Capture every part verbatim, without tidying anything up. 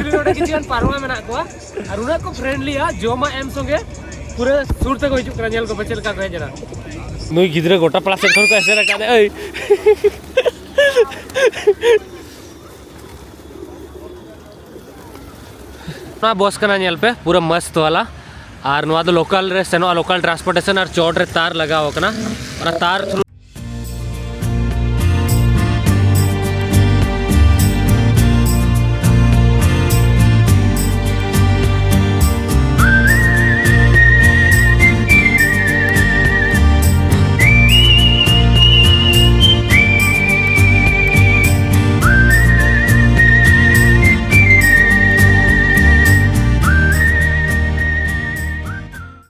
ᱱᱚᱰᱮ ᱠᱤᱪᱷᱩ ᱜᱟᱱ ᱯᱟᱨᱣᱟ ᱢᱮᱱᱟᱜ ᱠᱚᱣᱟ ᱟᱨ ᱩᱱᱟᱹᱜ ᱠᱚ ᱯᱷᱨᱮᱱᱰᱞᱤᱭᱟ, ᱡᱚᱢᱟᱜ ᱮᱢ ᱥᱚᱸᱜᱮ ᱯᱩᱨᱟᱹ ᱥᱩᱨ ᱛᱮᱠᱚ ᱦᱤᱡᱩᱜ ᱠᱟᱱᱟ, ᱧᱮᱞ ᱠᱚᱯᱮ ᱪᱮᱫ ᱞᱮᱠᱟ ᱠᱚ ᱦᱮᱡ ᱮᱱᱟ᱾ ᱱᱩᱭ ᱜᱤᱫᱽᱨᱟᱹ ᱜᱚᱴᱟ ᱯᱟᱲᱟ ᱥᱮᱫ ᱠᱷᱚᱱ ᱠᱚ ᱮᱥᱮᱫ ᱟᱠᱟᱫᱮ ᱳᱭ᱾ ᱱᱚᱣᱟ ᱵᱚᱥ ᱠᱟᱱᱟ, ᱧᱮᱞ ᱯᱮ, ᱯᱩᱨᱟᱹ ᱢᱟᱥᱛ ᱣᱟᱞᱟ᱾ ᱟᱨ ᱱᱚᱣᱟ ᱫᱚ ᱞᱳᱠᱟᱞ ᱨᱮ ᱥᱮᱱᱚᱜᱼᱟ, ᱞᱳᱠᱟᱞ ᱴᱨᱟᱱᱥᱯᱳᱨᱴᱮᱥᱚᱱ, ᱟᱨ ᱪᱚᱴ ᱨᱮ ᱛᱟᱨ ᱞᱟᱜᱟᱣ ᱟᱠᱟᱱᱟ, ᱚᱱᱟ ᱛᱟᱨ ᱛᱷᱨᱩ᱾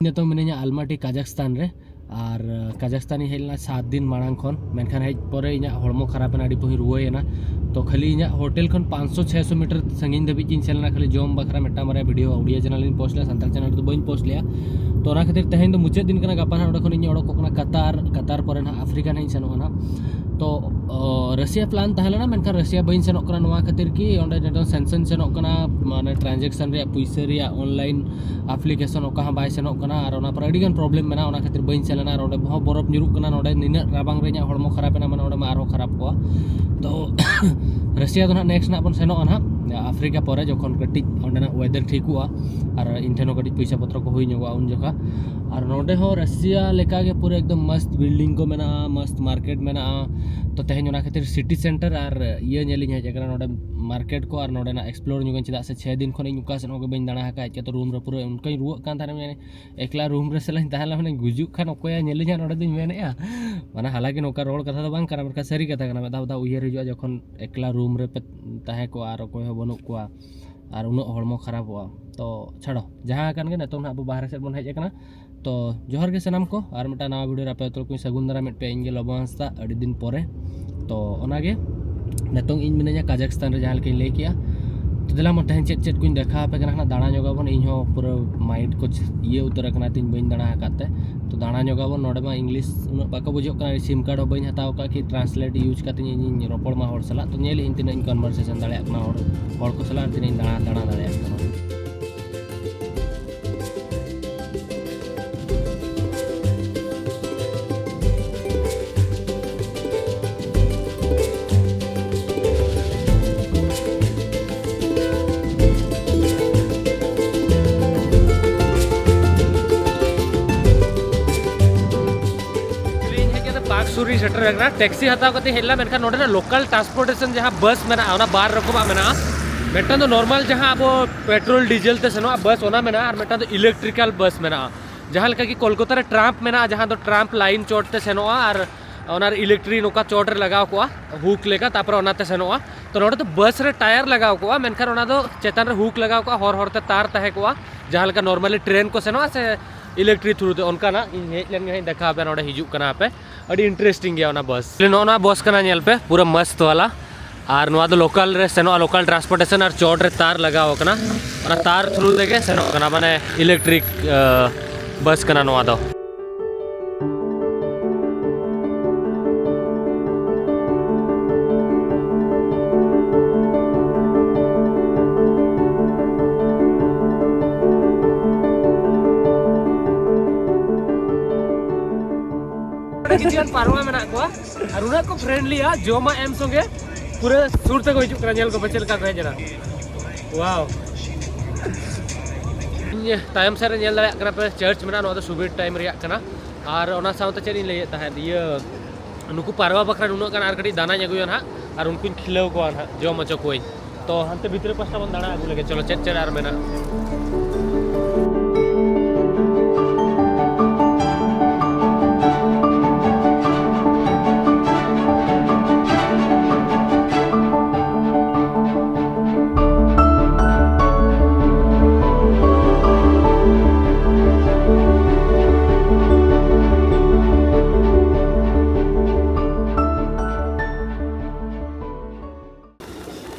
ᱱᱤᱛᱚᱝ ᱢᱤᱱᱟᱹᱧᱟ ᱟᱞᱢᱟᱴᱤ, ᱠᱟᱡᱟᱠᱥᱛᱟᱱ ᱨᱮ᱾ ᱟᱨ ᱠᱟᱡᱟᱠᱥᱛᱟᱱ ᱤᱧ ᱦᱮᱡ ᱞᱮᱱᱟ ᱥᱟᱛ ᱫᱤᱱ ᱢᱟᱲᱟᱝ ᱠᱷᱚᱱ, ᱢᱮᱱᱠᱷᱟᱱ ᱦᱮᱡ ᱯᱚᱨᱮ ᱤᱧᱟᱹᱜ ᱦᱚᱲᱢᱚ ᱠᱷᱟᱨᱟᱯ ᱮᱱᱟ, ᱟᱹᱰᱤ ᱯᱩᱨᱟᱹᱧ ᱨᱩᱣᱟᱹᱭᱮᱱᱟ᱾ ᱛᱚ ᱠᱷᱟᱹᱞᱤ ᱤᱧᱟᱹᱜ ᱦᱳᱴᱮᱞ ᱠᱷᱚᱱ ᱯᱟᱸᱪᱥᱚ ᱪᱷᱚᱭᱥᱚ ᱢᱤᱴᱟᱨ ᱥᱟᱺᱜᱤᱧ ᱫᱷᱟᱹᱵᱤᱡ ᱤᱧ ᱥᱮᱱ ᱞᱮᱱᱟ ᱠᱷᱟᱹᱞᱤ ᱡᱚᱢ ᱵᱟᱠᱷᱨᱟ᱾ ᱢᱤᱫᱴᱟᱝ ᱵᱟᱨᱭᱟ ᱵᱷᱤᱰᱤᱭᱳ ᱩᱲᱤᱭᱟ ᱪᱮᱱᱮᱞ ᱨᱤᱧ ᱯᱳᱥᱴ ᱞᱮᱫᱟ, ᱥᱟᱱᱛᱟᱲ ᱪᱮᱱᱮᱞ ᱨᱮᱫᱚ ᱵᱟᱹᱧ ᱯᱳᱥᱴ ᱞᱮᱫᱟ᱾ ᱛᱚ ᱚᱱᱟ ᱠᱷᱟᱹᱛᱤᱨ ᱛᱮᱦᱮᱧ ᱫᱚ ᱢᱩᱪᱟᱹᱫ ᱫᱤᱱ ᱠᱟᱱᱟ, ᱜᱟᱯᱟ ᱱᱟᱦᱟᱜ ᱚᱸᱰᱮ ᱠᱷᱚᱱ ᱤᱧ ᱚᱰᱚᱠᱚᱜ ᱠᱟᱱᱟ ᱠᱟᱛᱟᱨ, ᱠᱟᱛᱟᱨ ᱯᱚᱨᱮ ᱱᱟᱦᱟᱜ ᱟᱯᱷᱨᱤᱠᱟ ᱱᱟᱦᱟᱜ ᱤᱧ ᱥᱮᱱᱚᱜᱼᱟ ᱱᱟᱦᱟᱜ᱾ ᱛᱚ ᱚ, ᱨᱟᱥᱤᱭᱟ ᱯᱞᱟᱱ ᱛᱟᱦᱮᱸ ᱞᱮᱱᱟ, ᱢᱮᱱᱠᱷᱟᱱ ᱨᱟᱥᱤᱭᱟ ᱵᱟᱹᱧ ᱥᱮᱱᱚᱜ ᱠᱟᱱᱟ᱾ ᱱᱚᱣᱟ ᱠᱷᱟᱹᱛᱤᱨ ᱠᱤ ᱚᱸᱰᱮ ᱱᱤᱛᱚᱝ ᱥᱮᱱᱥᱮᱱ ᱥᱮᱱᱚᱜ ᱠᱟᱱᱟ, ᱢᱟᱱᱮ ᱴᱨᱟᱱᱡᱮᱠᱥᱚᱱ ᱨᱮᱭᱟᱜ, ᱯᱩᱭᱥᱟᱹ ᱨᱮᱭᱟᱜ ᱚᱱᱞᱟᱭᱤᱱ ᱟᱯᱞᱤᱠᱮᱥᱚᱱ ᱚᱠᱟ ᱦᱚᱸ ᱵᱟᱭ ᱥᱮᱱᱚᱜ ᱠᱟᱱᱟ᱾ ᱟᱨ ᱚᱱᱟ ᱯᱚᱨᱮ ᱟᱹᱰᱤ ᱜᱟᱱ ᱯᱨᱚᱵᱞᱮᱢ ᱢᱮᱱᱟᱜᱼᱟ, ᱚᱱᱟ ᱠᱷᱟᱹᱛᱤᱨ ᱵᱟᱹᱧ ᱥᱮᱱ ᱞᱮᱱᱟ᱾ ᱟᱨ ᱚᱸᱰᱮ ᱦᱚᱸ ᱵᱚᱨᱚᱯ ᱧᱩᱨᱩᱜ ᱠᱟᱱᱟ, ᱱᱚᱸᱰᱮ ᱱᱤᱱᱟᱹᱜ ᱨᱟᱵᱟᱝ ᱨᱮ ᱤᱧᱟᱹᱜ ᱦᱚᱲᱢᱚ ᱠᱷᱟᱨᱟᱯ ᱮᱱᱟ, ᱢᱟᱱᱮ ᱚᱸᱰᱮ ᱢᱟ ᱟᱨᱦᱚᱸ ᱠᱷᱟᱨᱟᱯ ᱠᱚᱜᱼᱟ᱾ ᱛᱚ ᱨᱟᱥᱤᱭᱟ ᱫᱚ ᱱᱟᱦᱟᱜ ᱱᱮᱠᱥᱴ ᱱᱟᱦᱟᱜ ᱵᱚᱱ ᱥᱮᱱᱚᱜᱼᱟ ᱱᱟᱦᱟᱜ ᱟᱯᱷᱨᱤᱠᱟ ᱯᱚᱨᱮ, ᱡᱚᱠᱷᱚᱱ ᱠᱟᱹᱴᱤᱡ ᱚᱸᱰᱮᱱᱟᱜ ᱣᱮᱫᱟᱨ ᱴᱷᱤᱠᱚᱜᱼᱟ ᱟᱨ ᱤᱧ ᱴᱷᱮᱱ ᱦᱚᱸ ᱠᱟᱹᱴᱤᱡ ᱯᱚᱭᱥᱟ ᱯᱚᱛᱨᱚ ᱠᱚ ᱦᱩᱭ ᱧᱚᱜᱚᱜᱼᱟ ᱩᱱ ᱡᱚᱠᱷᱟ᱾ ᱟᱨ ᱱᱚᱸᱰᱮ ᱦᱚᱸ ᱨᱟᱥᱤᱭᱟ ᱞᱮᱠᱟᱜᱮ ᱯᱩᱨᱟᱹ ᱮᱠᱫᱚᱢ ᱢᱚᱥᱛ ᱵᱤᱞᱰᱤᱝ ᱠᱚ ᱢᱮᱱᱟᱜᱼᱟ, ᱢᱚᱥᱛ ᱢᱟᱨᱠᱮᱴ ᱢᱮᱱᱟᱜᱼᱟ᱾ ᱛᱚ ᱛᱮᱦᱮᱧ ᱚᱱᱟ ᱠᱷᱟᱹᱛᱤᱨ ᱥᱤᱴᱤ ᱥᱮᱱᱴᱟᱨ ᱟᱨ ᱤᱭᱟᱹ ᱧᱮᱞᱤᱧ ᱦᱮᱡ ᱟᱠᱟᱱᱟ, ᱱᱚᱸᱰᱮ ᱢᱟᱨᱠᱮᱴ ᱠᱚ ᱟᱨ ᱱᱚᱸᱰᱮᱱᱟᱜ ᱮᱠᱥᱯᱞᱳᱨ ᱧᱚᱜᱟᱹᱧ, ᱪᱮᱫᱟᱜ ᱥᱮ ᱪᱷᱮ ᱫᱤᱱ ᱠᱷᱚᱱ ᱤᱧ ᱚᱠᱟ ᱥᱮᱫ ᱦᱚᱸ ᱵᱟᱹᱧ ᱫᱟᱬᱟ ᱟᱠᱟᱫᱼᱟ᱾ ᱪᱤᱠᱟᱹᱛᱮ ᱨᱩᱢ ᱨᱮ ᱯᱩᱨᱟᱹ ᱚᱱᱠᱟᱧ ᱨᱩᱣᱟᱹᱜ ᱠᱟᱱ ᱛᱟᱦᱮᱱᱟ, ᱢᱮᱱ ᱮᱠᱞᱟ ᱨᱩᱢ ᱨᱮ ᱥᱟᱞᱟᱧ ᱛᱟᱦᱮᱸ ᱞᱮᱱ ᱠᱷᱟᱱ ᱜᱩᱡᱩᱜ ᱠᱷᱟᱱ ᱚᱠᱚᱭᱟ ᱧᱮᱞᱤᱧᱟ ᱱᱚᱸᱰᱮ ᱫᱚᱧ ᱢᱮᱱᱮᱫᱼᱟ᱾ ᱢᱟᱱᱮ ᱦᱟᱞᱟᱠᱤ ᱱᱚᱝᱠᱟ ᱨᱚᱲ ᱠᱟᱛᱷᱟ ᱫᱚ ᱵᱟᱝ ᱠᱟᱱᱟ, ᱢᱮᱱᱠᱷᱟᱱ ᱥᱟᱹᱨᱤ ᱠᱟᱛᱷᱟ ᱠᱟᱱᱟ᱾ ᱢᱤᱫ ᱫᱷᱟᱣ ᱢᱤᱫ ᱫᱷᱟᱣ ᱩᱭᱦᱟᱹᱨ ᱦᱤᱡᱩᱜᱼᱟ ᱡᱚᱠᱷᱚᱱ ᱮᱠᱞᱟ ᱨᱩᱢ ᱨᱮ ᱯᱮ ᱛᱟᱦᱮᱸ ᱠᱚᱜᱼᱟ ᱟᱨ ᱚᱠᱚᱭ ᱦᱚᱸ ᱵᱟᱹᱱᱩᱜ ᱠᱚᱣᱟ ᱟᱨ ᱩᱱᱟᱹᱜ ᱦᱚᱲᱢᱚ ᱠᱷᱟᱨᱟᱯᱚᱜᱼᱟ᱾ ᱛᱚ ᱪᱷᱟᱲᱚ, ᱡᱟᱦᱟᱸ ᱠᱟᱱ ᱜᱮ, ᱱᱤᱛᱚᱝ ᱱᱟᱦᱟᱜ ᱟᱵᱚ ᱵᱟᱦᱨᱮ ᱥᱮᱫ ᱵᱚᱱ ᱦᱮᱡ ᱟᱠᱟᱱᱟ᱾ ᱛᱚ ᱡᱚᱦᱟᱨ ᱜᱮ ᱥᱟᱱᱟᱢ ᱠᱚ, ᱟᱨ ᱢᱤᱫᱴᱟᱝ ᱱᱟᱣᱟ ᱵᱷᱤᱰᱤᱭᱳ ᱨᱮ ᱟᱯᱮ ᱡᱚᱛᱚ ᱠᱚᱧ ᱥᱟᱹᱜᱩᱱ ᱫᱟᱨᱟᱢᱮᱫ ᱯᱮᱭᱟ᱾ ᱤᱧ ᱜᱮ ᱞᱚᱵᱚ ᱦᱟᱸᱥᱫᱟ, ᱟᱹᱰᱤ ᱫᱤᱱ ᱯᱚᱨᱮ᱾ ᱛᱚ ᱚᱱᱟᱜᱮ, ᱱᱤᱛᱚᱝ ᱤᱧ ᱢᱤᱱᱟᱹᱧᱟ ᱠᱟᱡᱟᱠᱥᱛᱟᱱ ᱨᱮ, ᱡᱟᱦᱟᱸ ᱞᱮᱠᱟᱧ ᱞᱟᱹᱭ ᱠᱮᱜᱼᱟ᱾ ᱛᱚ ᱫᱮᱞᱟ ᱢᱟ, ᱛᱮᱦᱮᱧ ᱪᱮᱫ ᱪᱮᱫ ᱠᱚᱧ ᱫᱮᱠᱷᱟᱣ ᱟᱯᱮ ᱠᱟᱱᱟ ᱦᱟᱸᱜ, ᱫᱟᱬᱟ ᱧᱚᱜᱟᱵᱚᱱ᱾ ᱤᱧ ᱦᱚᱸ ᱯᱩᱨᱟᱹ mind ᱠᱚ ᱤᱭᱟᱹ ᱩᱛᱟᱹᱨ ᱟᱠᱟᱱᱟ ᱛᱤᱧ, ᱵᱟᱹᱧ ᱫᱟᱬᱟ ᱟᱠᱟᱫ ᱛᱮ᱾ ᱛᱚ ᱫᱟᱬᱟ ᱧᱚᱜᱟᱵᱚᱱ᱾ ᱱᱚᱰᱮ ᱢᱟ English ᱩᱱᱟᱹᱜ ᱵᱟᱠᱚ ᱵᱩᱡᱷᱟᱹᱜ ᱠᱟᱱᱟ, SIM card ᱦᱚᱸ ᱵᱟᱹᱧ ᱦᱟᱛᱟᱣ ᱟᱠᱟᱫ ᱠᱤ translate use ᱠᱟᱛᱮ ᱤᱧᱤᱧ ᱨᱚᱯᱚᱲ ᱢᱟ ᱦᱚᱲ ᱥᱟᱞᱟᱜ᱾ ᱛᱚ ᱧᱮᱞ ᱤᱧ ᱛᱤᱱᱟᱹᱜ ᱤᱧ conversation ᱫᱟᱲᱮᱭᱟᱜ ᱠᱟᱱᱟ ᱦᱚᱲ, ᱦᱚᱲ ᱠᱚ ᱥᱟᱞᱟᱜ, ᱟᱨ ᱛᱤᱱᱟᱹᱜ ᱤᱧ ᱫᱟᱬᱟ, ᱫᱟᱬᱟ ᱫᱟᱲᱮᱭᱟᱜ ᱠᱟᱱᱟ᱾ ᱤᱧ ᱦᱮᱡ ᱠᱟᱛᱮ ᱯᱟᱨᱠ ᱥᱩᱨ ᱨᱤᱧ ᱥᱮᱴᱮᱨ ᱟᱠᱟᱱᱟ᱾ ᱴᱮᱠᱥᱤ ᱦᱟᱛᱟᱣ ᱠᱟᱛᱮ ᱦᱮᱡ ᱞᱮᱱᱟ, ᱢᱮᱱᱠᱷᱟᱱ ᱱᱚᱰᱮᱱᱟᱜ local transportation ᱡᱟᱦᱟᱸ ᱵᱟᱥ ᱢᱮᱱᱟᱜᱼᱟ, ᱚᱱᱟ ᱵᱟᱨ ᱨᱚᱠᱚᱢᱟᱜ ᱢᱮᱱᱟᱜᱼᱟ᱾ ᱢᱤᱫᱴᱟᱝ ᱫᱚ normal ᱡᱟᱦᱟᱸ ᱟᱵᱚ petrol diesel ᱛᱮ ᱥᱮᱱᱚᱜᱼᱟ ᱵᱟᱥ, ᱚᱱᱟ ᱢᱮᱱᱟᱜᱼᱟ, ᱟᱨ ᱢᱤᱫᱴᱟᱝ ᱫᱚ electrical ᱵᱟᱥ ᱢᱮᱱᱟᱜᱼᱟ᱾ ᱡᱟᱦᱟᱸ ᱞᱮᱠᱟ ᱠᱤ ᱠᱳᱞᱠᱟᱛᱟ ᱨᱮ ᱴᱨᱟᱢ ᱢᱮᱱᱟᱜᱼᱟ, ᱡᱟᱦᱟᱸ ᱫᱚ ᱴᱨᱟᱢ ᱞᱟᱭᱤᱱ ᱪᱚᱴ ᱛᱮ ᱥᱮᱱᱚᱜᱼᱟ ᱟᱨ ᱚᱱᱟ ᱨᱮ electric ᱱᱚᱝᱠᱟ ᱪᱚᱴ ᱨᱮ ᱞᱟᱜᱟᱣ ᱠᱚᱜᱼᱟ, ᱦᱩᱠ ᱞᱮᱠᱟ, ᱛᱟᱨᱯᱚᱨᱮ ᱚᱱᱟᱛᱮ ᱥᱮᱱᱚᱜᱼᱟ᱾ ᱛᱚ ᱱᱚᱰᱮ ᱫᱚ ᱵᱟᱥ ᱨᱮ ᱴᱟᱭᱟᱨ ᱞᱟᱜᱟᱣ ᱠᱚᱜᱼᱟ, ᱢᱮᱱᱠᱷᱟᱱ ᱚᱱᱟ ᱫᱚ ᱪᱮᱛᱟᱱ ᱨᱮ ᱦᱩᱠ ᱞᱟᱜᱟᱣ ᱠᱚᱜᱼᱟ, ᱦᱚᱨ ᱦᱚᱨ ᱛᱮ ᱛᱟᱨ ᱛᱟᱦᱮᱸ ᱠᱚᱜᱼᱟ, ᱡᱟᱦᱟᱸ ᱞᱮᱠᱟ normally ᱴᱨᱮᱱ ᱠᱚ ᱥᱮᱱᱚᱜᱼᱟ ᱥᱮ electric through ᱛᱮ, ᱚᱱᱠᱟᱱᱟᱜ᱾ ᱤᱧ ᱦᱮᱡ ᱞᱮᱱ ᱜᱮ ᱦᱟᱸᱜ ᱤᱧ ᱫᱮᱠᱷᱟᱣ ᱟᱯᱮᱭᱟ, ᱱᱚᱰᱮ ᱦᱤᱡᱩᱜ ᱠᱟᱱᱟ ᱦᱟᱯᱮ᱾ ᱟᱹᱰᱤ interesting ᱜᱮᱭᱟ ᱚᱱᱟ ᱵᱟᱥ᱾ ᱱᱚᱜᱼᱚ ᱱᱚᱣᱟ ᱵᱟᱥ ᱠᱟᱱᱟ, ᱧᱮᱞ ᱯᱮ, ᱯᱩᱨᱟᱹ ᱢᱟᱥᱛ ᱣᱟᱞᱟ᱾ ᱟᱨ ᱱᱚᱣᱟ ᱫᱚ local ᱨᱮ ᱥᱮᱱᱚᱜᱼᱟ, local transportation, ᱟᱨ ᱪᱚᱴ ᱨᱮ ᱛᱟᱨ ᱞᱟᱜᱟᱣ ᱟᱠᱟᱱᱟ, ᱚᱱᱟ ᱛᱟᱨ through ᱛᱮᱜᱮ ᱥᱮᱱᱚᱜ ᱠᱟᱱᱟ, ᱢᱟᱱᱮ electric, ᱟᱸ, ᱵᱟᱥ ᱠᱟᱱᱟ ᱱᱚᱣᱟ ᱫᱚ᱾ ᱱᱚᱰᱮ ᱠᱤᱪᱷᱩ ᱜᱟᱱ ᱯᱟᱨᱣᱟ ᱢᱮᱱᱟᱜ ᱠᱚᱣᱟ ᱟᱨ ᱩᱱᱟᱹᱜ ᱠᱚ friendlyᱟ, ᱡᱚᱢᱟᱜ ᱮᱢ ᱥᱚᱸᱜᱮ ᱯᱩᱨᱟᱹ ᱥᱩᱨ ᱛᱮᱠᱚ ᱦᱤᱡᱩᱜ ᱠᱟᱱᱟ᱾ ᱧᱮᱞ ᱠᱚᱯᱮ ᱪᱮᱫ ᱞᱮᱠᱟ ᱠᱚ ᱦᱮᱡ ᱮᱱᱟ᱾ Wow᱾ ᱤᱧ ᱛᱟᱭᱚᱢ ᱥᱮᱫ ᱨᱮ ᱧᱮᱞ ᱫᱟᱲᱮᱭᱟᱜ ᱠᱟᱱᱟ ᱯᱮ, church ᱢᱮᱱᱟᱜᱼᱟ᱾ ᱱᱚᱣᱟ ᱫᱚ ᱥᱩᱵᱤᱨ time ᱨᱮᱭᱟᱜ ᱠᱟᱱᱟ᱾ ᱟᱨ ᱚᱱᱟ ᱥᱟᱶᱛᱮ ᱪᱮᱫ ᱤᱧ ᱞᱟᱹᱭᱮᱫ ᱛᱟᱦᱮᱸᱫ, ᱤᱭᱟᱹ, ᱱᱩᱠᱩ ᱯᱟᱨᱣᱟ ᱵᱟᱠᱷᱨᱟ ᱱᱩᱱᱟᱹᱜ ᱜᱟᱱ ᱟᱨ ᱠᱟᱹᱴᱤᱡ ᱫᱟᱱᱟᱧ ᱟᱹᱜᱩᱭᱟ ᱱᱟᱦᱟᱜ, ᱟᱨ ᱩᱱᱠᱩᱧ ᱠᱷᱤᱞᱟᱹᱣ ᱠᱚᱣᱟ ᱱᱟᱦᱟᱜ, ᱡᱚᱢ ᱦᱚᱪᱚ ᱠᱚᱣᱟᱧ᱾ ᱛᱚ ᱦᱟᱱᱛᱮ ᱵᱷᱤᱛᱨᱤ ᱯᱟᱥᱴᱟ ᱵᱚᱱ ᱫᱟᱬᱟ ᱟᱹᱜᱩ ᱞᱮᱜᱮ, ᱪᱚᱞᱚ ᱪᱮᱫ ᱪᱮᱫ ᱟᱨ ᱢᱮᱱᱟᱜᱼᱟ᱾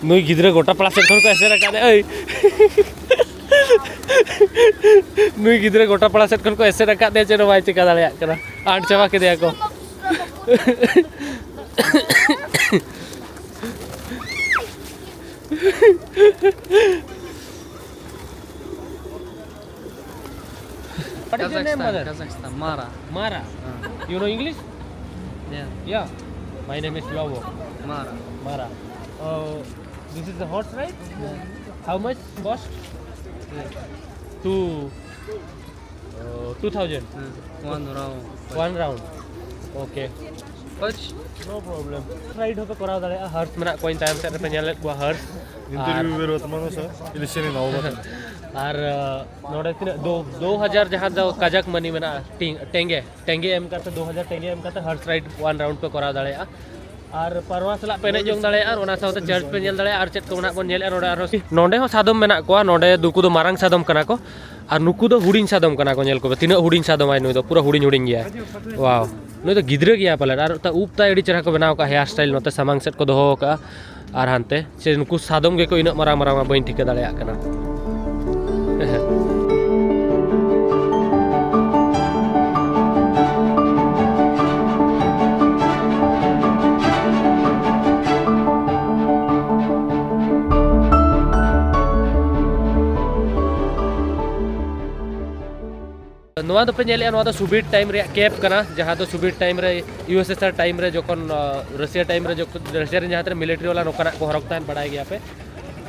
ᱱᱩᱭ ᱜᱤᱫᱽᱨᱟᱹ ᱜᱚᱴᱟ ᱯᱟᱲᱟ ᱥᱮᱫ ᱠᱷᱚᱱ ᱠᱚ ᱮᱥᱮᱫ ᱟᱠᱟᱫᱮᱭᱟ᱾ ᱳᱭ, ᱱᱩᱭ ᱜᱤᱫᱽᱨᱟᱹ ᱜᱚᱴᱟ ᱯᱟᱲᱟ ᱥᱮᱫ ᱠᱷᱚᱱ ᱠᱚ ᱮᱥᱮᱫ ᱟᱠᱟᱫᱮᱭᱟ, ᱪᱮᱫ ᱦᱚᱸ ᱵᱟᱭ ᱪᱤᱠᱟ ᱫᱟᱲᱮᱭᱟᱜ ᱠᱟᱱᱟ᱾ ᱟᱴ ᱪᱟᱵᱟ ᱠᱮᱫᱮᱭᱟ ᱠᱚ᱾ What is your name, Kazakhstan, mother? Kazakhstan, Mara. Mara. Ah. You know English? Yeah. Yeah. My name is Lobo. Mara. Mara. Uh, this is the horse ride? Yeah. How much cost? Yeah. Two, uh, two thousand. Hmm. One round. One round. Okay. Coach? No problem. Ride ᱦᱚᱸᱯᱮ ᱠᱚᱨᱟᱣ ᱫᱟᱲᱮᱭᱟᱜᱼᱟ, ᱦᱟᱨᱥ ᱢᱮᱱᱟᱜ ᱠᱚᱣᱟ, ᱤᱧ ᱛᱟᱭᱚᱢ ᱥᱮᱫ ᱨᱮᱯᱮ ᱧᱮᱞᱮᱫ ᱠᱚᱣᱟ ᱦᱟᱨᱥ. ᱤᱱᱴᱟᱨᱵᱷᱤᱭᱩ ᱟᱨ ᱵᱮᱨᱚᱛ ᱢᱟᱱᱩᱥ ᱤᱞᱤᱥᱤᱱᱤ ᱱᱟᱣᱟ ᱵᱟᱛᱟᱱ. ᱟᱨ, ᱟᱸ, ᱱᱚᱰᱮ ᱛᱤᱱᱟᱹᱜ ᱫᱚ, ᱫᱩ ᱦᱟᱡᱟᱨ ᱡᱟᱦᱟᱸ ᱫᱚ ᱠᱟᱡᱟᱠ ᱢᱟᱹᱱᱤ ᱢᱮᱱᱟᱜᱼᱟ, ᱴᱤᱝ-, ᱴᱮᱝᱜᱮ, ᱴᱮᱝᱜᱮ ᱮᱢ ᱠᱟᱛᱮ, ᱫᱩ ᱦᱟᱡᱟᱨ ᱴᱮᱝᱜᱮ ᱮᱢ ᱠᱟᱛᱮ ᱦᱟᱨᱥ ᱨᱟᱭᱤᱰ ᱚᱣᱟᱱ ᱨᱟᱣᱩᱱᱰ ᱯᱮ ᱠᱚᱨᱟᱣ ᱫᱟᱲᱮᱭᱟᱜᱼᱟ᱾ ᱟᱨ ᱯᱟᱨᱣᱟ ᱥᱟᱞᱟᱜ ᱯᱮ ᱮᱱᱮᱡ ᱡᱚᱝ ᱫᱟᱲᱮᱭᱟᱜᱼᱟ ᱟᱨ ᱚᱱᱟ ᱥᱟᱶᱛᱮ ᱪᱟᱨᱪ ᱯᱮ ᱧᱮᱞ ᱫᱟᱲᱮᱭᱟᱜᱼᱟ ᱟᱨ ᱪᱮᱫ ᱠᱚ ᱢᱮᱱᱟᱜ ᱵᱚᱱ ᱧᱮᱞᱮᱫᱼᱟ ᱱᱚᱰᱮ ᱟᱨᱦᱚᱸ᱾ ᱱᱚᱰᱮ ᱦᱚᱸ ᱥᱟᱫᱚᱢ ᱢᱮᱱᱟᱜ ᱠᱚᱣᱟ, ᱱᱚᱰᱮ ᱱᱩᱠᱩ ᱫᱚ ᱢᱟᱨᱟᱝ ᱥᱟᱫᱚᱢ ᱠᱟᱱᱟ ᱠᱚ ᱟᱨ ᱱᱩᱠᱩ ᱫᱚ ᱦᱩᱰᱤᱧ ᱥᱟᱫᱚᱢ ᱠᱟᱱᱟ ᱠᱚ᱾ ᱧᱮᱞ ᱠᱚᱯᱮ ᱛᱤᱱᱟᱹᱜ ᱦᱩᱰᱤᱧ ᱥᱟᱫᱚᱢ ᱟᱭ ᱱᱩᱭ ᱫᱚ, ᱯᱩᱨᱟᱹ ᱦᱩᱰᱤᱧ ᱦᱩᱰᱤᱧ ᱜᱮᱭᱟᱭ᱾ ᱣᱟᱣ, ᱱᱩᱭ ᱫᱚ ᱜᱤᱫᱽᱨᱟᱹ ᱜᱮᱭᱟᱭ ᱯᱟᱞᱮᱫ᱾ ᱟᱨ ᱩᱵ ᱛᱟᱭ ᱟᱹᱰᱤ ᱪᱮᱦᱨᱟ ᱠᱚ ᱵᱮᱱᱟᱣ ᱠᱟᱜᱼᱟ, ᱦᱮᱭᱟᱨ ᱥᱴᱟᱭᱤᱞ ᱱᱚᱛᱮ ᱥᱟᱢᱟᱝ ᱥᱮᱫ ᱠᱚ ᱫᱚᱦᱚ ᱟᱠᱟᱜᱼᱟ ᱟᱨ ᱦᱟᱱᱛᱮ ᱥᱮ ᱱᱩᱠᱩ ᱥᱟᱫᱚᱢ ᱜᱮᱠᱚ ᱤᱱᱟᱹᱜ ᱢᱟᱨᱟᱝ ᱢᱟᱨᱟᱝᱟ, ᱵᱟᱹᱧ ᱴᱷᱤᱠᱟᱹ ᱫᱟᱲᱮᱭᱟᱜ ᱠᱟᱱᱟ᱾ ᱱᱚᱣᱟ ᱫᱚᱯᱮ ᱧᱮᱞᱮᱫᱼᱟ, ᱱᱚᱣᱟ ᱫᱚ ᱥᱳᱵᱷᱤᱭᱮᱴ ᱴᱟᱭᱤᱢ ᱨᱮᱭᱟᱜ ᱠᱮᱯ ᱠᱟᱱᱟ, ᱡᱟᱦᱟᱸ ᱫᱚ ᱥᱳᱵᱷᱤᱭᱮᱴ ᱴᱟᱭᱤᱢ ᱨᱮ, ᱤᱭᱩ ᱮᱥ ᱮᱥ ᱟᱨ ᱴᱟᱭᱤᱢ ᱨᱮ ᱡᱚᱠᱷᱚᱱ, ᱟᱸ, ᱨᱟᱥᱤᱭᱟ ᱴᱟᱭᱤᱢ ᱨᱮ ᱡᱚᱠᱷᱚᱱ, ᱨᱟᱥᱤᱭᱟ ᱨᱮᱱ ᱡᱟᱦᱟᱸ ᱛᱤᱱᱟᱹᱜ ᱢᱤᱞᱤᱴᱟᱨᱤ ᱵᱟᱞᱟ ᱱᱚᱝᱠᱟᱱᱟᱜ ᱠᱚ ᱦᱚᱨᱚᱜ ᱛᱟᱦᱮᱱ, ᱵᱟᱲᱟᱭ ᱜᱮᱭᱟ ᱯᱮ᱾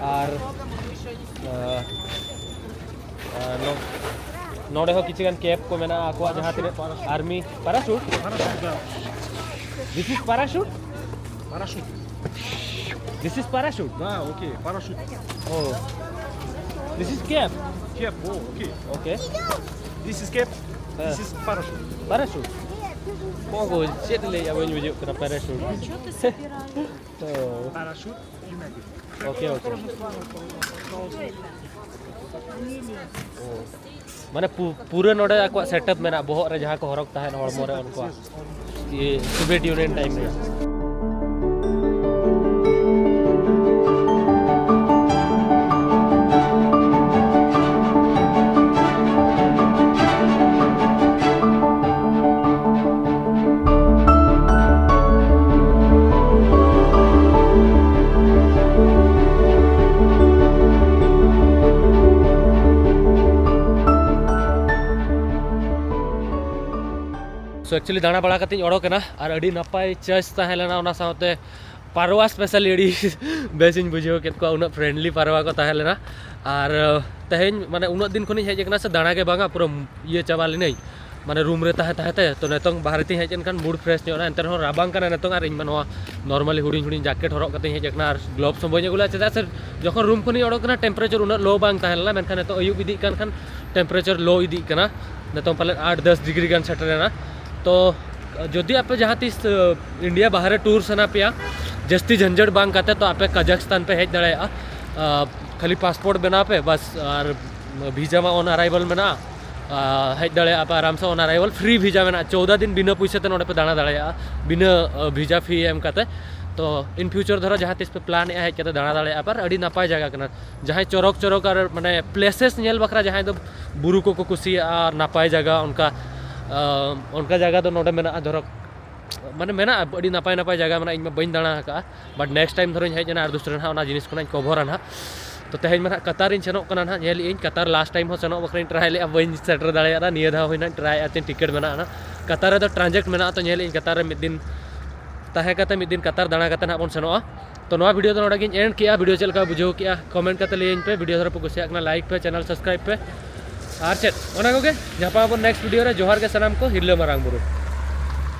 ᱟᱨ, ᱟᱸ, ᱟᱸ, ᱱᱚ-, ᱱᱚᱰᱮ ᱦᱚᱸ ᱠᱤᱪᱷᱩ ᱜᱟᱱ ᱠᱮᱯ ᱠᱚ ᱢᱮᱱᱟᱜᱼᱟ ᱟᱠᱚᱣᱟᱜ, ᱡᱟᱦᱟᱸ ᱛᱤᱱᱟᱹᱜ ᱟᱨᱢᱤ, parachute? This is parachute? Parachute. This is parachute? Ah, okay, parachute. Oh. This is cap? Cap, oh, okay. Okay. This is cap, this is parachute. Parachute? ᱚᱠᱚᱭ ᱪᱮᱫ ᱞᱟᱹᱭᱟ, ᱵᱟᱹᱧ ᱵᱩᱡᱷᱟᱹᱣ ᱠᱟᱱᱟ, parachute. ᱚ. Parachute, you make it. Okay, okay. ᱚ. ᱢᱟᱱᱮ ᱯᱩ-, ᱯᱩᱨᱟᱹ ᱱᱚᱰᱮ ᱟᱠᱚᱣᱟᱜ setup ᱢᱮᱱᱟᱜᱼᱟ, ᱵᱚᱦᱚᱜ ᱨᱮ ᱡᱟᱦᱟᱸ ᱠᱚ ᱦᱚᱨᱚᱜ ᱛᱟᱦᱮᱸᱫ ᱦᱚᱲᱢᱚ ᱨᱮ ᱩᱱᱠᱩᱣᱟᱜ, ᱤᱭᱟᱹ, ᱥᱳᱵᱷᱤᱭᱮᱴ ᱤᱭᱩᱱᱤᱭᱚᱱ ᱴᱟᱭᱤᱢ ᱨᱮ᱾ So actually ᱫᱟᱬᱟ ᱵᱟᱲᱟ ᱠᱟᱛᱮᱧ ᱚᱰᱚᱠ ᱮᱱᱟ ᱟᱨ ᱟᱹᱰᱤ ᱱᱟᱯᱟᱭ ᱪᱚᱭᱮᱥ ᱛᱟᱦᱮᱸ ᱞᱮᱱᱟ, ᱚᱱᱟ ᱥᱟᱶᱛᱮ ᱯᱟᱨᱣᱟ specially ᱟᱹᱰᱤ ᱵᱮᱥᱤᱧ ᱵᱩᱡᱷᱟᱹᱣ ᱠᱮᱫ ᱠᱚᱣᱟ, ᱩᱱᱟᱹᱜ friendly ᱯᱟᱨᱣᱟ ᱠᱚ ᱛᱟᱦᱮᱸ ᱞᱮᱱᱟ᱾ ᱟᱨ ᱛᱮᱦᱮᱧ ᱢᱟᱱᱮ ᱩᱱᱟᱹᱜ ᱫᱤᱱ ᱠᱷᱚᱱᱤᱧ ᱦᱮᱡ ᱟᱠᱟᱱᱟ ᱥᱮ ᱫᱟᱬᱟ ᱜᱮ ᱵᱟᱝᱟ, ᱯᱩᱨᱟᱹ ᱤᱭᱟᱹ ᱪᱟᱵᱟ ᱞᱤᱱᱟᱹᱧ ᱢᱟᱱᱮ ᱨᱩᱢ ᱨᱮ ᱛᱟᱦᱮᱸ ᱛᱟᱦᱮᱸ ᱛᱮ᱾ ᱛᱚ ᱱᱤᱛᱚᱝ ᱵᱟᱦᱨᱮ ᱛᱤᱧ ᱦᱮᱡ ᱮᱱᱠᱷᱟᱱ ᱢᱩᱰ ᱯᱷᱨᱮᱥ ᱧᱚᱜ ᱮᱱᱟ, ᱮᱱᱛᱮ ᱨᱮᱦᱚᱸ ᱨᱟᱵᱟᱝ ᱠᱟᱱᱟ ᱱᱤᱛᱚᱝ, ᱟᱨ ᱤᱧ ᱢᱟ ᱱᱚᱣᱟ normally ᱦᱩᱰᱤᱧ ᱦᱩᱰᱤᱧ ᱡᱮᱠᱮᱴ ᱦᱚᱨᱚᱜ ᱠᱟᱛᱮᱧ ᱦᱮᱡ ᱟᱠᱟᱱᱟ ᱟᱨ ᱜᱞᱳᱵᱷᱥ ᱦᱚᱸ ᱵᱟᱹᱧ ᱟᱹᱜᱩ ᱞᱮᱫᱟ, ᱪᱮᱫᱟᱜ ᱥᱮ ᱡᱚᱠᱷᱚᱱ ᱨᱩᱢ ᱠᱷᱚᱱᱤᱧ ᱚᱰᱚᱠ ᱮᱱᱟ ᱴᱮᱢᱯᱟᱨᱮᱪᱟᱨ ᱩᱱᱟᱹᱜ ᱞᱳ ᱵᱟᱝ ᱛᱟᱦᱮᱸ ᱞᱮᱱᱟ, ᱢᱮᱱᱠᱷᱟᱱ ᱱᱤᱛᱚᱜ ᱟᱹᱭᱩᱵ ᱤᱫᱤᱜ ᱠᱟᱱ ᱠᱷᱟᱱ ᱴᱮᱢᱯᱟᱨᱮᱪᱟᱨ ᱞᱳ ᱤᱫᱤᱜ ᱠᱟᱱᱟ᱾ ᱱᱤᱛᱚᱝ ᱯᱟᱞᱮᱫ ᱟᱴ ᱫᱚᱥ ᱰᱤᱜᱽᱨᱤ ᱜᱟᱱ ᱥᱮᱴᱮᱨ ᱮᱱᱟ᱾ ᱛᱚ ᱡᱩᱫᱤ ᱟᱯᱮ ᱡᱟᱦᱟᱸ ᱛᱤᱥ ᱤᱱᱰᱤᱭᱟ ᱵᱟᱦᱨᱮ ᱴᱩᱨ ᱥᱟᱱᱟ ᱯᱮᱭᱟ ᱡᱟᱹᱥᱛᱤ ᱡᱷᱟᱱᱡᱷᱟᱴ ᱵᱟᱝ ᱠᱟᱛᱮ, ᱛᱚ ᱟᱯᱮ ᱠᱟᱡᱟᱠᱥᱛᱟᱱ ᱯᱮ ᱦᱮᱡ ᱫᱟᱲᱮᱭᱟᱜᱼᱟ᱾ ᱠᱷᱟᱹᱞᱤ ᱯᱟᱥᱯᱳᱨᱴ ᱵᱮᱱᱟᱣ ᱯᱮ ᱵᱟᱥ, ᱟᱨ ᱵᱷᱤᱥᱟ ᱢᱟ on arrival ᱢᱮᱱᱟᱜᱼᱟ᱾ ᱦᱮᱡ ᱫᱟᱲᱮᱭᱟᱜᱼᱟ ᱯᱮ ᱟᱨᱟᱢ ᱥᱮ on arrival, free visa ᱢᱮᱱᱟᱜᱼᱟ᱾ ᱪᱳᱫᱟ ᱫᱤᱱ ᱵᱤᱱᱟᱹ ᱯᱩᱭᱥᱟᱹ ᱛᱮ ᱱᱚᱰᱮ ᱯᱮ ᱫᱟᱬᱟ ᱫᱟᱲᱮᱭᱟᱜᱼᱟ ᱵᱤᱱᱟᱹ ᱵᱷᱤᱥᱟ ᱯᱷᱤ ᱮᱢ ᱠᱟᱛᱮ᱾ ᱛᱚ in future ᱫᱷᱚᱨᱚ ᱡᱟᱦᱟᱸ ᱛᱤᱥ ᱯᱮ ᱯᱞᱟᱱ ᱮᱜᱼᱟ ᱦᱮᱡ ᱠᱟᱛᱮ ᱫᱟᱬᱟ ᱫᱟᱲᱮᱭᱟᱜᱼᱟ ᱯᱮ, ᱟᱨ ᱟᱹᱰᱤ ᱱᱟᱯᱟᱭ ᱡᱟᱭᱜᱟ ᱠᱟᱱᱟ᱾ ᱡᱟᱦᱟᱸᱭ ᱪᱚᱨᱚᱠ ᱪᱚᱨᱚᱠ ᱟᱨ ᱢᱟᱱᱮ ᱯᱞᱮᱥᱮᱥ ᱧᱮᱞ ᱵᱟᱠᱷᱨᱟ ᱡᱟᱦᱟᱸᱭ ᱫᱚ ᱵᱩᱨᱩ ᱠᱚᱠᱚ ᱠᱩᱥᱤᱭᱟᱜᱼᱟ, ᱱᱟᱯᱟᱭ ᱡᱟᱭᱜᱟ ᱚᱱᱠᱟ, ᱚᱱᱠᱟ ᱡᱟᱭᱜᱟ ᱫᱚ ᱱᱚᱰᱮ ᱢᱮᱱᱟᱜᱼᱟ᱾ ᱫᱷᱚᱨᱚ ᱢᱟᱱᱮ ᱢᱮᱱᱟᱜᱼᱟ, ᱟᱹᱰᱤ ᱱᱟᱯᱟᱭ ᱱᱟᱯᱟᱭ ᱡᱟᱭᱜᱟ ᱢᱮᱱᱟᱜᱼᱟ, ᱤᱧ ᱢᱟ ᱵᱟᱹᱧ ᱫᱟᱬᱟ ᱟᱠᱟᱫᱼᱟ᱾ But next time ᱫᱷᱚᱨᱚᱧ ᱦᱮᱡ ᱮᱱᱟ ᱟᱨ ᱫᱩᱥᱨᱟ ᱱᱟᱦᱟᱜ ᱚᱱᱟ ᱡᱤᱱᱤᱥ ᱠᱚ ᱱᱟᱦᱟᱜ ᱤᱧ ᱠᱚᱵᱷᱚᱨᱟ ᱱᱟᱦᱟᱜ᱾ ᱛᱚ ᱛᱮᱦᱮᱧ ᱢᱟ ᱱᱟᱦᱟᱜ ᱠᱟᱛᱟᱨ ᱤᱧ ᱥᱮᱱᱚᱜ ᱠᱟᱱᱟ ᱱᱟᱦᱟᱜ, ᱧᱮᱞ ᱤᱧ ᱠᱟᱛᱟᱨ last time ᱦᱚᱸ ᱥᱮᱱᱚᱜ ᱵᱟᱠᱷᱨᱟᱧ ᱴᱨᱟᱭ ᱞᱮᱫᱼᱟ, ᱵᱟᱹᱧ ᱥᱮᱴᱮᱨ ᱫᱟᱲᱮᱭᱟᱫᱟ᱾ ᱱᱤᱭᱟᱹ ᱫᱷᱟᱣ ᱦᱚᱸ ᱱᱟᱦᱟᱜ ᱴᱨᱟᱭ ᱟᱨ ᱪᱮᱫ ᱴᱤᱠᱤᱴ ᱢᱮᱱᱟᱜᱼᱟ ᱱᱟᱦᱟᱜ᱾ ᱠᱟᱛᱟᱨ ᱨᱮᱫᱚ ᱴᱨᱟᱱᱡᱮᱠᱴ ᱢᱮᱱᱟᱜᱼᱟ, ᱛᱚ ᱧᱮᱞ ᱤᱧ ᱠᱟᱛᱟᱨ ᱨᱮ ᱢᱤᱫ ᱫᱤᱱ ᱛᱟᱦᱮᱸ ᱠᱟᱛᱮ ᱢᱤᱫ ᱫᱤᱱ ᱠᱟᱛᱟᱨ ᱫᱟᱬᱟ ᱠᱟᱛᱮ ᱱᱟᱦᱟᱜ ᱵᱚᱱ ᱥᱮᱱᱚᱜᱼᱟ᱾ ᱛᱚ ᱱᱚᱣᱟ ᱵᱷᱤᱰᱤᱭᱳ ᱫᱚ ᱱᱚᱰᱮ ᱜᱤᱧ ᱮᱱᱰ ᱠᱮᱜᱼᱟ᱾ ᱵᱷᱤᱰᱤᱭᱳ ᱪᱮᱫ ᱞᱮᱠᱟ ᱵᱩᱡᱷᱟᱹᱣ ᱠᱮᱜᱼᱟ ᱠᱚᱢᱮᱱᱴ ᱠᱟᱛᱮ ᱞᱟᱹᱭᱟᱹᱧ ᱯᱮ᱾ ᱵᱷᱤᱰᱤᱭᱳ ᱫᱷᱚᱨᱚ ᱯᱮ ᱠᱩᱥᱤᱭᱟᱜ ᱠᱟᱱᱟ ᱞᱟᱭᱤᱠ ᱯᱮ, ᱪᱮᱱᱮᱞ ᱥᱟᱵᱥᱠᱨᱟᱭᱤᱵ ᱯᱮ, ᱟᱨ ᱪᱮᱫ ᱚᱱᱟ ᱠᱚᱜᱮ᱾ ᱧᱟᱯᱟᱢ ᱟᱵᱚᱱ ᱱᱮᱠᱥᱴ ᱵᱷᱤᱰᱤᱭᱳ ᱨᱮ᱾ ᱡᱚᱦᱟᱨ ᱜᱮ ᱥᱟᱱᱟᱢ ᱠᱚ, ᱦᱤᱨᱞᱟᱹ ᱢᱟᱨᱟᱝ ᱵᱩᱨᱩ᱾